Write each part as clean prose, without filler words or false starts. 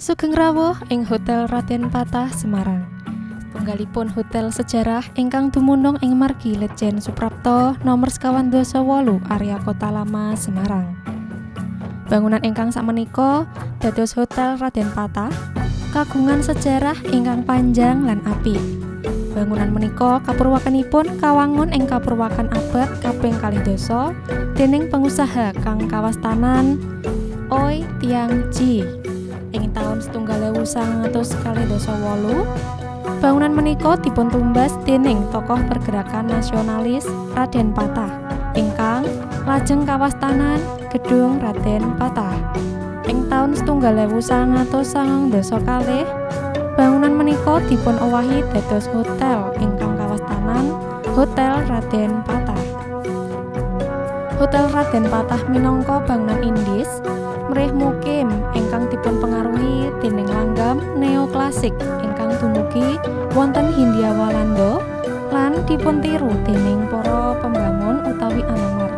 Sugeng rawuh ing Hotel Raden Patah, Semarang. Setunggalipun hotel sejarah ingkang dumunung ing Margi Letjen Suprapto nomor 88, area Kota Lama, Semarang. Bangunan ingkang sakmenika dados Hotel Raden Patah kagungan sejarah ingkang panjang lan apik. Bangunan menika kapurwakanipun kawangun ing kapurwakan abad kaping 12 dening pengusaha kang kawastanan Oei Tiang Tjie. Ing taun 1928, bangunan menika dipuntumbas dening tokoh pergerakan nasionalis Raden Patah ingkang lajeng kawastanan Gedung Raden Patah. Ing taun 1992, bangunan menika dipun owahi dados hotel ingkang kawastanan Hotel Raden Patah. Hotel Raden Patah minangka bangunan indis mrih mukim ingkang dipunpengaruhi dening langgam neoklasik ingkang dumugi wonten Hindia Walanda lan dipuntiru dening para pembangun utawi anomer.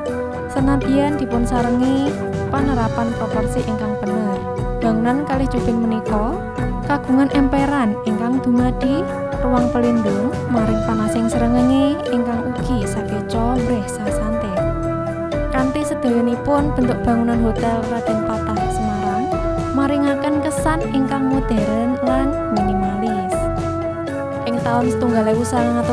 Senadyan dipunsarengi panerapan proporsi ingkang bener. Bangunan kalih cuping menika kagungan emperan ingkang dumadi ruang pelindung maring panasing srengenge ingkang ugi sakeca mrih sasante. Kanthi sedayanipun, bentuk bangunan Hotel Raden Patah Semarang maringaken kesan ingkang modern lan minimalis. Ing taun 1928,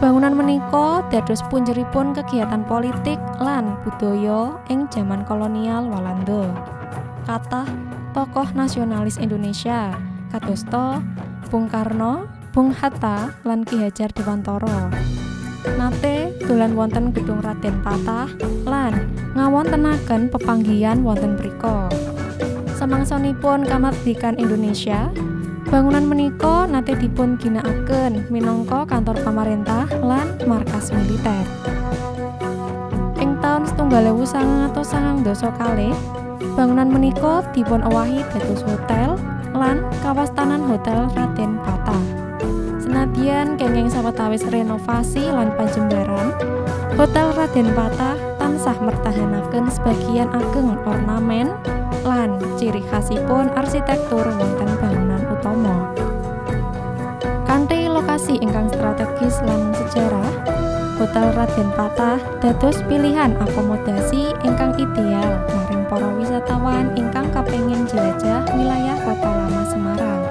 bangunan menika dados punjeripun kegiatan politik lan budaya ing jaman kolonial Walanda. Kathah tokoh nasionalis Indonesia kadosta Bung Karno, Bung Hatta, lan Ki Hajar Dewantara nate dolan wonten Gedung Raden Patah lan ngawontenaken pepanggihan wonten mrika. Samangsanipun kamardikan Indonesia, bangunan menika nate dipun ginakaken minangka kantor pamarentah lan markas militer. Ing taun 1992, bangunan menika dipun owahi dados hotel lan kawastanan Hotel Raden Patah. Senadyan kenging sawetawis renovasi lan pajembaran, Hotel Raden Patah tansah mertahanaken sebagian ageng ornamen lan ciri khasipun arsitektur wonten bangunan utama. Kanthi lokasi ingkang strategis lan sejarah, Hotel Raden Patah dados pilihan akomodasi ingkang ideal maring para wisatawan ingkang kepengin jelajah wilayah Kota Lama Semarang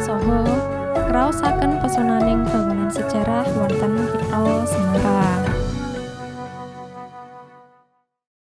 saha ngraosaken pesonaning bangunan sejarah wonten